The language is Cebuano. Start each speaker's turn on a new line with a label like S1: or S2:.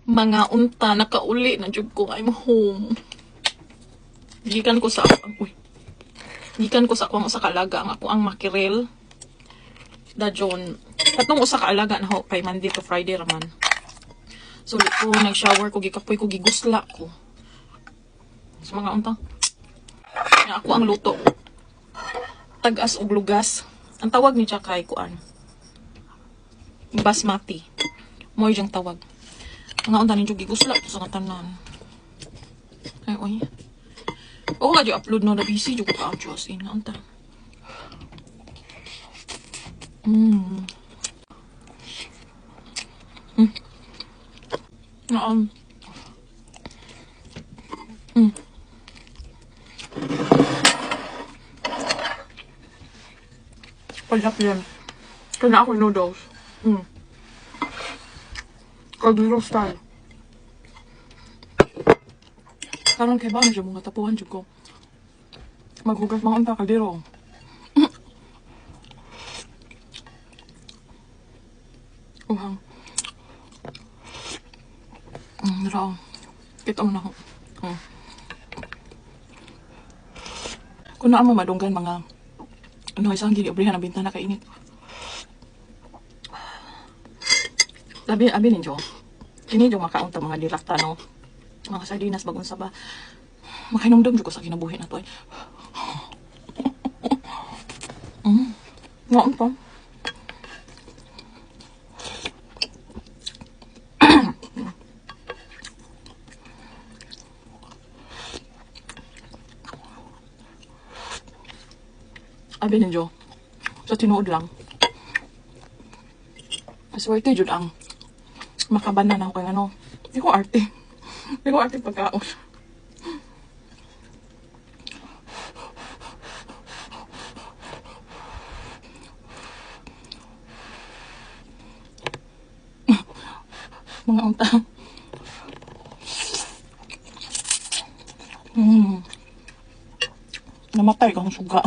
S1: Mga unta, nakauli na jud ko. I'm home. Gikan ko sa, uy. Gikan ko sa akong usa ka alaga, ang ako ang makirel. Dajon. Katong usa ka alaga na ho kay Monday to Friday raman. So di ko nag-shower ko, gikapoy ko, gigusla ko. Sa mga unta. Nga ako ang luto. Tag-as og lugas. Ang tawag ni siya kay kuan. Basmati. Mo yung tawag. Mga unta ninyo gigusla ko sa tanan. Ay, oy. Oo nga, di upload no, na busy, di ko ka as in, nga unta. Oo. Palap yan. Kaya ako noodles. Kaldero style. Karon kay ba na siya mga tapuhan jud ko. Maghugas mga unta kaldero. Uhang. Raw. Kita mo na ako. Kung naa mo madunggan mga ano isang gini obrihan ang bintana kainit. Labi abi ninyo. Kini yung makaunta mga dilakta no. Mga sardinas bagong saba. Makahinumdum jud ko sa kinabuhi na to. Ay. Ngaon pa. Abi ninyo. Sa tinuod lang. Swerte jud ang makabanan ako kay ano. Di ko arte. Di ko arte pagkaon. Mga unta. Namatay kang suga.